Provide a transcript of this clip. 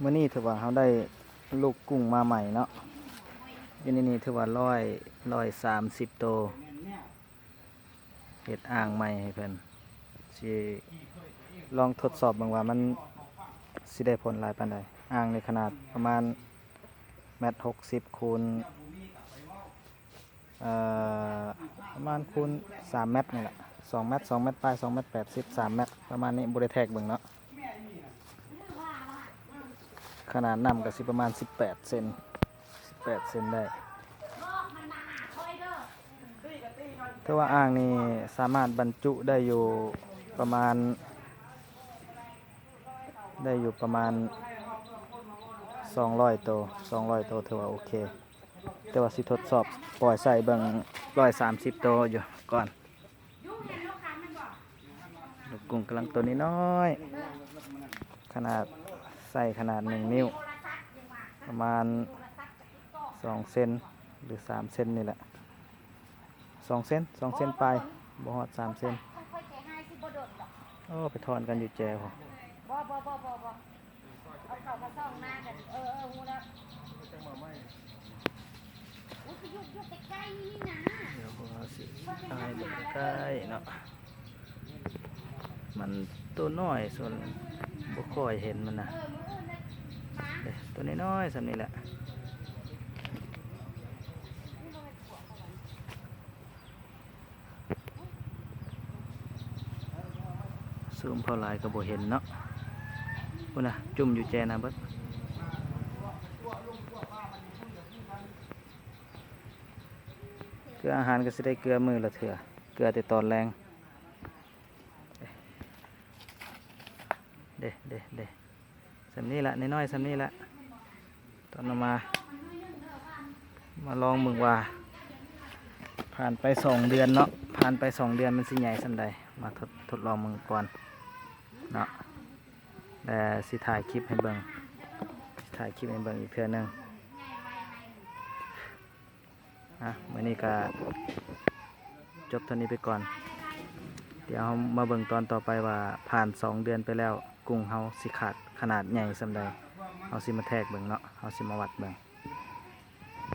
ມື້ນີ້ຖືວ່າເຮົາໄດ້ລູກກຸ້ງມາໃໝ່ເນາະ ຢູ່ໃນນີ້ຖືວ່າຮ້ອຍ ຮ້ອຍສາມສິບໂຕ ເຮັດອ່າງໃໝ່ໃຫ້ເພິ່ນ ຊິລອງທົດສອບເບິ່ງວ່າມັນຊິໄດ້ຜົນຫຼາຍປານໃດ. ອ່າງນີ້ຂະໜາດປະມານແມັດຫົກສິບຄູນ ເອີ ປະມານຄູນສາມແມັດນີ້ແຫຼະ ສອງແມັດ ສອງແມັດປາຍ ສອງແມັດແປດສິບ ສາມແມັດ ປະມານນີ້ ບໍ່ໄດ້ແທກເບິ່ງເນາະ. ຂະໜາດນ້ຳກໍຊິປະມານສິບແປດເຊັນ ສິບແປດເຊັນໄດ້. ແຕ່ວ່າອ່າງນີ້ສາມາດບັນຈຸໄດ້ຢູ່ປະມານ ໄດ້ຢູ່ປະມານສອງຮ້ອຍໂຕ ສອງຮ້ອຍໂຕ ຖືວ່າໂອເຄ. ແຕ່ວ່າຊິທົດສອບປ່ອຍໃສ່ເບິ່ງຮ້ອຍສາມສິບໂຕຢູ່ກ່ອນ. ລູກກຸ້ງກຳລັງໂຕນ້ອຍໆ ຂະໜາດ ໄຊຂະໜາດໜຶ່ງນິ້ວ ປະມານສອງເຊັນ ຫຼື ສາມເຊັນນີ້ແຫຼະ ສອງເຊັນ ສອງເຊັນປາຍ ບໍ່ຮອດສາມເຊັນ. ໂອ້ ໄປຖອນກັນຢູ່ແຈພຸ້ນ. ເອົາເຂົ້າມາຊອງນາກັນ ເອີ ເອີ ຮູ້ແລ້ວ ອຸ້ຍ ໄປຢູ່ ຢູ່ໃກ້ໆນີ້ນະ ດຽວເຮົາຊິຖ່າຍໃກ້ໆເນາະ ມັນໂຕນ້ອຍ ສ່ວນບໍ່ຄ່ອຍເຫັນມັນນະ ເອີ ມື້ອື່ນນະ ມາ ເດ້ ໂຕນ້ອຍໆ ສ່ຳນີ້ແຫຼະ. ຊູມເຂົ້າຫຼາຍກໍບໍ່ເຫັນເນາະ ພຸ້ນນະ ຈຸ່ມຢູ່ແຈນະເບິດ ເກືອອາຫານກໍຊິໄດ້ເກືອມື້ລະເທື່ອ ເກືອແຕ່ຕອນແລງ ເດ້ ເດ້ ເດ້. ສ່ຳນີ້ລະ ນ້ອຍໆ ສ່ຳນີ້ລະ ຕອນເອົາມາ ມາລອງເບິ່ງວ່າ ຜ່ານໄປສອງເດືອນເນາະ ຜ່ານໄປສອງເດືອນມັນຊິໃຫຍ່ສ່ຳໃດ ມາທົດ ທົດລອງເບິ່ງກ່ອນເນາະ ແລະ ຊິຖ່າຍຄລິບໃຫ້ເບິ່ງ ຊິຖ່າຍຄລິບໃຫ້ເບິ່ງອີກເທື່ອໜຶ່ງ. ອ່ະ ມື້ນີ້ກະຈົບເທົ່ານີ້ໄປກ່ອນ ດຽວເຮົາມາເບິ່ງຕອນຕໍ່ໄປວ່າ ຜ່ານສອງເດືອນໄປແລ້ວ ກຸ້ງເຮົາຊິຂາດຂະໜາດໃຫຍ່ສ່ຳໃດ ເຮົາຊິມາແທກເບິ່ງເນາະ ເຮົາຊິມາວັດເບິ່ງ.